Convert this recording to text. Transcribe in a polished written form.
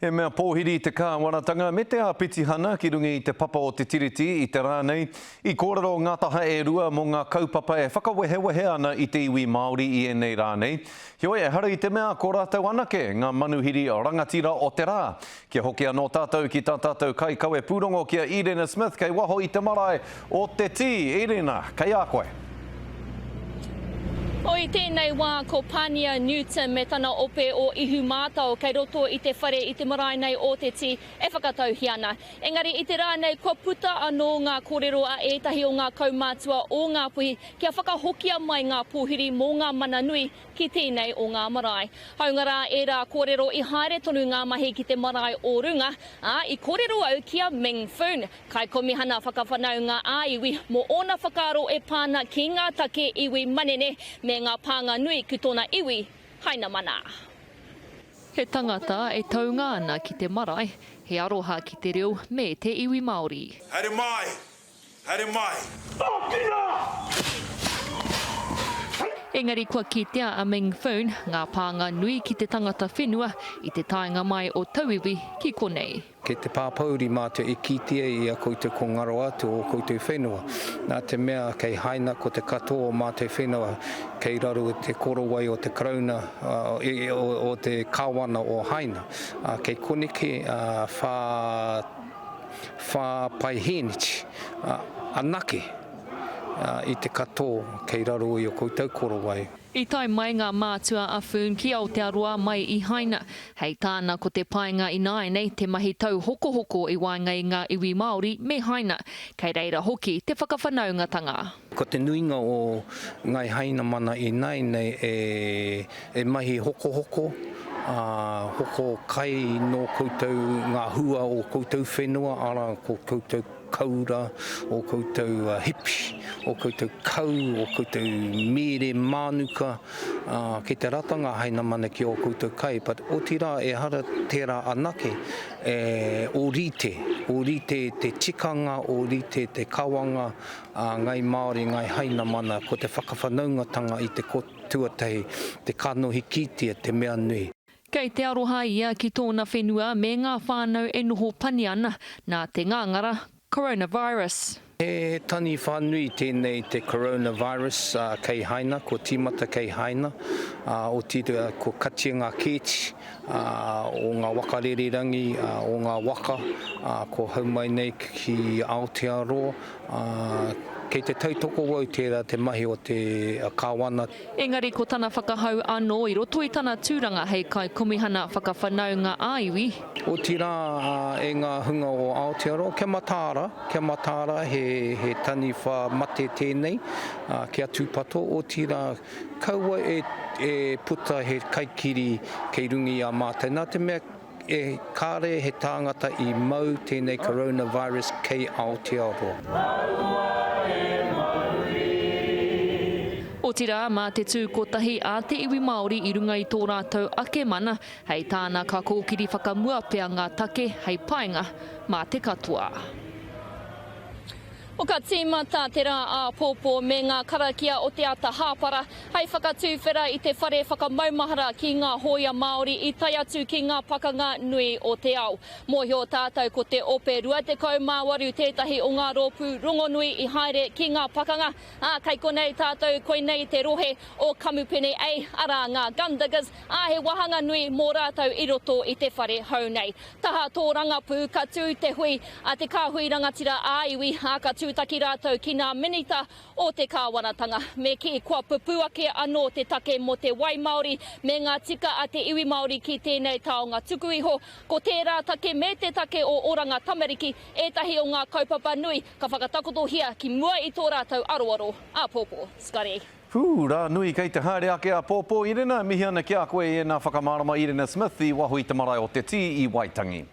He mea pōhiri te kāwanatanga me te āpitihana ki runga i te papa o te Tiriti i te rā nei. I kōrero ngā taha e rua mō ngā kaupapa e whakawehewehe ana i te iwi Māori i ēnei rā nei. Heoi, ehara i te mea ko rātou anake ngā manuhiri rangatira o te rā. Kia hoki anō tātou ki tā tātou kaikawe pūrongo ki a Īrena Smith kei waho i te marae o Te Tī. Īrena, kei a koe. O I tēnei wā ko Pania Newton me tana ope o Ihumātao kei roto i te whare i te marae nei o Te Tī e whakatauhia ana. Engari i te rā nei kua puta anō ngā kōrero a ētahi o ngā kaumātua o Ngāpuhi kia whakahokia mai ngā pōhiri mō ngā mana nui ki tēnei o ngā marae. Hāunga rā ērā kōrero i haere tonu ngā mahi ki te marae o runga, ā, i kōrero au ki a Ming Foon, Kaikomihana Whakawhanaunga ā-Iwi mō ōna whakaaro e pā ana ki ngā take iwi manene me ngā pānga nui ki tōna iwi Hainamana. He tangata e taunga ana ki te marae, he aroha ki te reo me te iwi Māori. Haere mai! Haere mai! Ākina! Engari kua kitea a Ming Foon, ngā pānga nui ki te tangata whenua i te taenga mai o tauiwi ki konei. Kei te pāpōuri mātou e kitea i a koutou ko ngaro atu ō koutou whenua, nā te mea kei haina ko te katoa o mātou whenua kei raro i te korowai o te Karauna, o te Kāwana o Haina, ā, kei koneki whā paihēneti anake i te katoa kei raro i ō koutou korowai. I tae mai ngā mātua a Foon ki Aotearoa mai i Haina. Hei tāna ko te painga ināianei te mahi tauhokohoko i waenga i ngā iwi Māori me Haina. Kei reira hoki te whakawhanaungatanga. Ko te nuinga o Ngai Hainamana ināianei e mahi hokohoko, ā, hoko kai nō koutou ngā hua o koutou whenua, arā ko koutou koura, ō koutou hipi, ō koutou kau, ō koutou mīre mānuka, ā, kei te rata ngā Hainamana ki ō koutou kai, but otirā ehara tērā anake, e, ōrite, ōrite te tikanga, ōrite te kawanga a Ngai Māori, Ngai Hainamana, ko te whakawhanaungatanga i te tuatahi, te kanohi kitea te mea nui. Kei te aroha ia ki tōna whenua me ngā whānau e noho pani ana nā te ngāngara, coronavirus. He taniwha nui tēnei te coronavirus kei Haina, kua tīmata kei Haina, otirā kua katia ngā kēti o ngā waka rererangi, o ngā waka kua hau mai nei ki Aotearoa, kei te tautoko au tērā te mahi o te Kāwana. Engari ko tana whakahau anō i roto i tana tūranga hei Kaikomihana Whakawhanaunga ā-Iwi. Otirā e ngā hunga o Aotearoa, kia mataara, kia mataara he, he taniwha mate tēnei, kia tūpato, otirā kaua e, e puta he kaikiri kei runga i a mātou, nā te mea E kare he tāngata i mau tēnei coronavirus kei Aotearoa. Otirā, mā te tū kotahi a te iwi Māori i runga i tō rātou ake mana, hei tāna ka kōkiri whakamua pea ngā take hei painga mā te katoa. Ka tīmata te rā āpōpō me ngā karakia o te ata hāpara hei whakatuwhera i te whare whakamaumahara ki ngā hōia Māori i tae atu ki ngā pakanga nui o te ao. Mōhio tātou ko te Ope 28 tētahi o ngā rōpū rongonui i haere ki ngā pakanga, ā, kei konei tātou koinei te rohe o Kamupene A, arā ngā Gundiggers, ā, he wāhanga nui mō rātou i roto i te whare hou nei. Taha tōrangapū, ka tū te hui a te kāhui rangatira ā-iwi, ā, ka tūtaki rātou ki ngā minita o te kāwanatanga. Me kī, kua pupū ake anō te take mō te wai Māori me ngā tika a te iwi Māori ki tēnei taonga tuku iho. Ko tērā take me te take o Oranga Tamariki ētahi o ngā kaupapa nui ka whakatakotohia ki mua i tō rātou aroaro āpōpō. Scotty. Whū, rā nui kei te haere ake a Pōpō Irina, mihi ana ki a koe i ēnā whakamārama Irina Smith i waho i te marae o Te Tī i Waitangi.